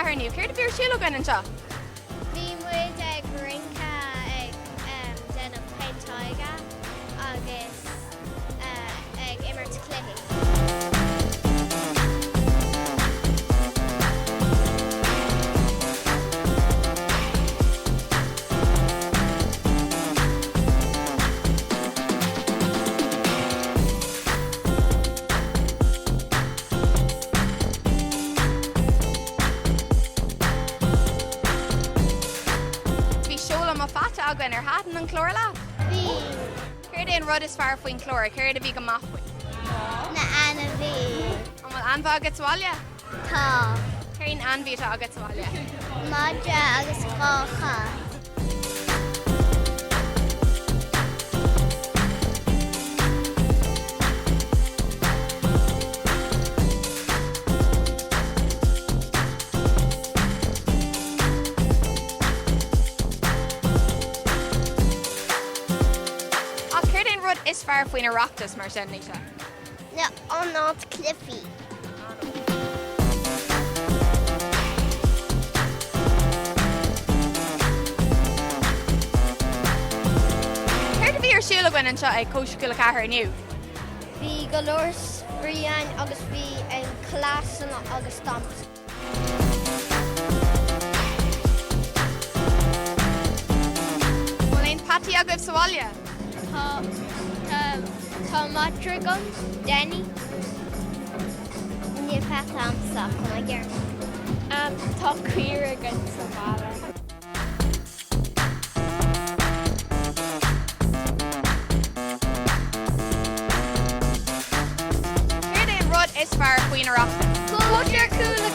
4 inniu. Céard a bhí ar siúl againn anseo? Bhí muid ag rince, ag déanamh péint aghaidhe agus ag imirt cluichí. Bhí Seoladh Mo Pheata againn, ar thaitin an clár leat? Bhí. Céard é an rud is fearr faoin chlár? Céard a bhí go maith faoi? Na ainmhí. An bhfuil ainmhithe agat sa bhaile? Tá. Cén ainmhí atá agat sa bhaile? Madra agus 2 chat. Ach céard é an rud is fearr faoin Oireachtas, mar sin, Naoise? Na ionad cluichí. Céard a bhí ar siúl againn anseo ag Cóisir Cúla 4 inniu? Bhí go leor spraoi ann agus bhí cleasanna agus damhsa. Bhfuil aon peataí agaibh sa bhaile? Tá, tá, tá madra agam, Danny. Níl peata agamsa ach tá mé ag iarraidh. Tá caora againn sa bhaile. Céard é an rud is fearr faoin Oireachtas? Cóisir Cúla 4!